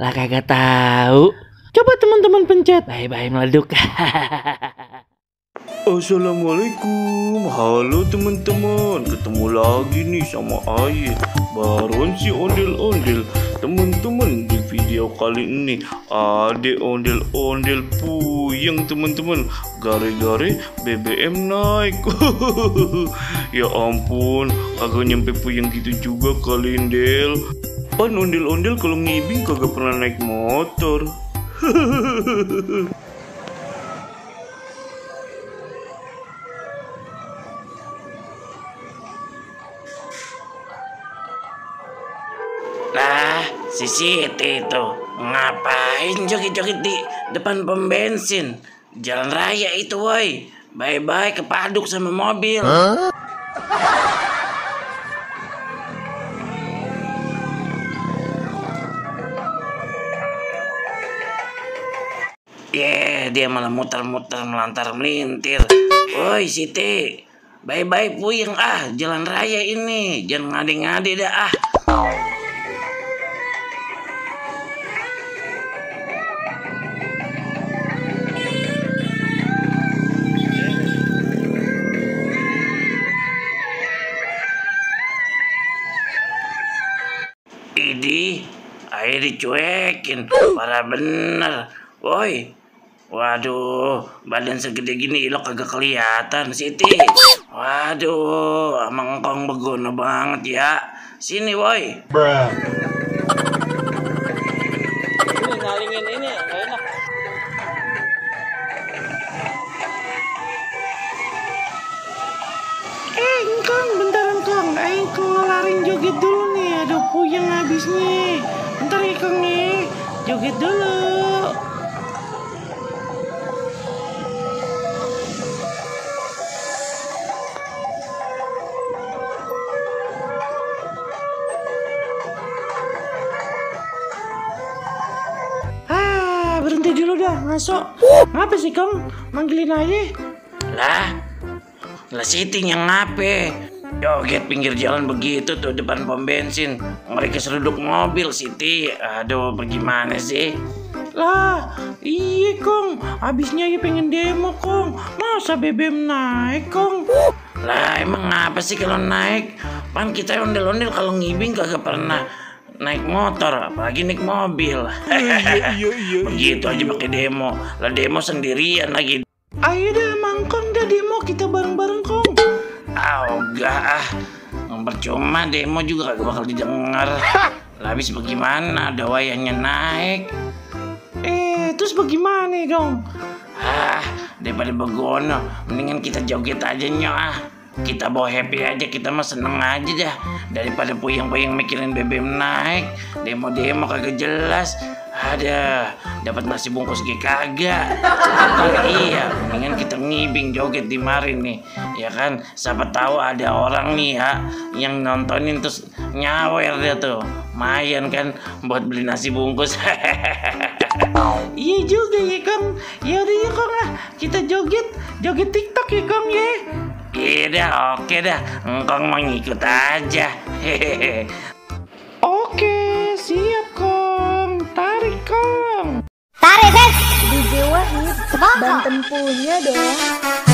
Lah kagak tahu. Coba teman-teman pencet. Bye-bye meleduk. Assalamualaikum, halo teman-teman, ketemu lagi nih sama Aye, Baron si ondel-ondel. Teman-teman, di video kali ini ada ondel-ondel puyeng teman-teman, gara-gara BBM naik. Ya ampun, kagak nyampe puyeng gitu juga kalian Del. Pan ondel-ondel kalau ngibing kagak pernah naik motor. Lah, si Siti itu ngapain joget-joget di depan pom bensin? Jalan raya itu, woi. Bye-bye kepaduk sama mobil. Dia malah muter-muter melantar melintir. Woi Siti, bye-bye puyeng jalan raya ini. Jangan ngade-ngade dah Idi, ayo dicuekin, parah bener, woi. Waduh, badan segede gini lo kagak kelihatan, Siti. Waduh, emang engkong begono banget ya. Sini, woi. Ini ngalingin ini, nggak enak. Engkong, bentar Engkong. Engkong ngelarin joget dulu nih. Aduh, puyeng habis nih. Bentar Engkong nih, joget dulu. Berhenti dulu dah, masuk. Ngapa sih Kong? Manggilin aja. Lah Siti yang ngape? Joget pinggir jalan begitu tuh depan pom bensin. Mereka seruduk mobil, Siti. Aduh, bagaimana sih? Lah, iya Kong. Habisnya ya pengen demo Kong. Masa BBM naik Kong? Lah emang apa sih kalau naik? Pan kita ondel-ondel kalau ngibing kagak pernah naik motor, apalagi naik mobil. Iya. Begitu aja pakai demo. Lah demo sendirian lagi. Ayo dah Mangkong, dah demo kita bareng-bareng Kong. Enggak percuma demo juga kagak bakal didengar. Lah habis bagaimana? Ada wayangnya naik. Terus bagaimana dong? Daripada begono, mendingan kita joget aja Kita bawa happy aja, kita mah seneng aja dah. Daripada puyeng-puyeng mikirin BBM naik, demo-demo kagak jelas. Dapat nasi bungkus kagak. Iya, mendingan kita ngibing joget di mari nih. Ya kan, siapa tahu ada orang nih yang nontonin terus nyawer dia tuh. Mayan kan buat beli nasi bungkus. Iya juga ya Kong. Yaudah ya Kong kita joget TikTok ya Kong ya. Iya dah, oke dah. Engkong mau ngikut aja. Oke, siap Kong. Tarik Kong. Tarik, DJ Wahid, Banten punya dong.